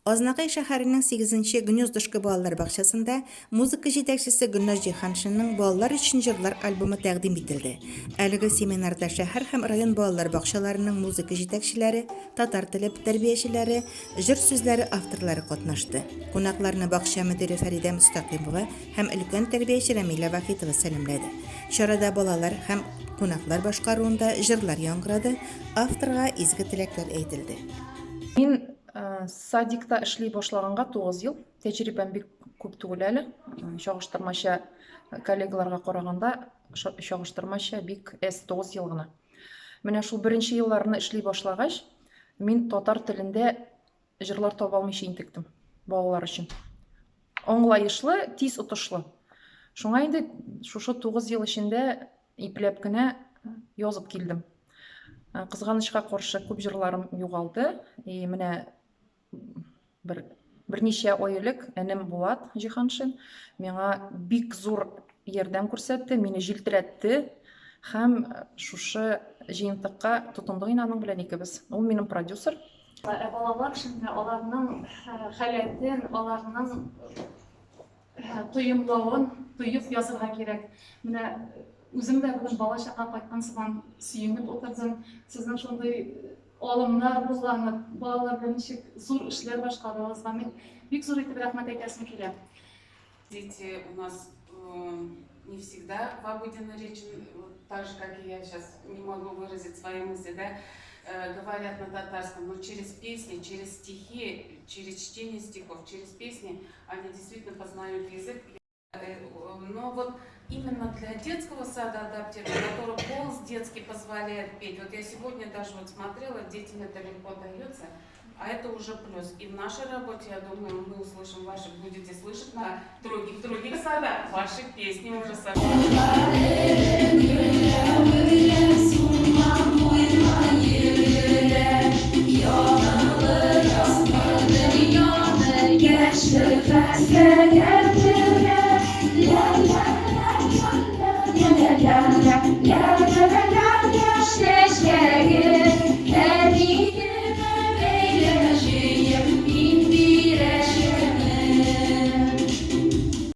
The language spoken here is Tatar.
Азнакай шәһәренең сигезенче Гнездышко балалар бакчасында музыка җитәкчесе Гөлназ Җиһаншинның Балалар өчен җырлар альбомы тәкъдим ителде. Әлеге семинарда шәһәр һәм район балалар бакчаларының музыка җитәкчеләре, татар теле тәрбиячеләре, җыр сүзләре авторлары катнашты. Кунакларны бакча мөдире Фәридә Мөстәкыймова һәм өлкән тәрбияче Рәмилә Вахитова сәламләде. Чарада балалар һәм кунаклар башкаруында җырлар яңгырады, авторга изге теләкләр әйтелде. Мин Садикта эшли башлаганга 9 ел, тәҗрибәм бик күп түгел әле. Чагыштырмача коллегаларга караганда, чагыштырмача бик әз, 9 ел гына. Менә шул беренче елларны эшли башлагач, мин татар телендә җырлар таба алмыйча интектем балалар өчен. Аңлаешлы, тиз отышлы. Шуңа инде шушы 9 ел эчендә ипләп кенә язып килдем. Кызганычка каршы, күп җырларым югалды. И менә бер берничә ай элек энем Булат Җиһаншин миңа бик зур ярдәм күрсәтте, мине җилтерәтте һәм шушы җыентыкка тотындык инде аның белән икебез. Ул минем продюсер. Ә балалар өчен менә аларның халәтен, аларның тоемлавын тоеп язырга кирәк. Менә үзем дә бүген бала чакка кайткан сыман сөенеп утырдым. Сезнең шундый алымнар кулланып, балалар белән ничек зур эшләр башкаруыгызга мин бик зур итеп рәхмәт әйтәсем килә. Дети у нас не всегда в обыденной речи, вот так же, как и я сейчас не могу выразить свои мысли, да, говорят на татарском, но через песни, через стихи, через чтение стихов, через песни они действительно познают язык. Но вот именно для детского сада адаптирован, который голос детский позволяет петь. Вот я сегодня даже вот смотрела, детям это легко дается, а это уже плюс. И в нашей работе, я думаю, мы услышим ваши, будете слышать на других садах ваши песни уже совсем.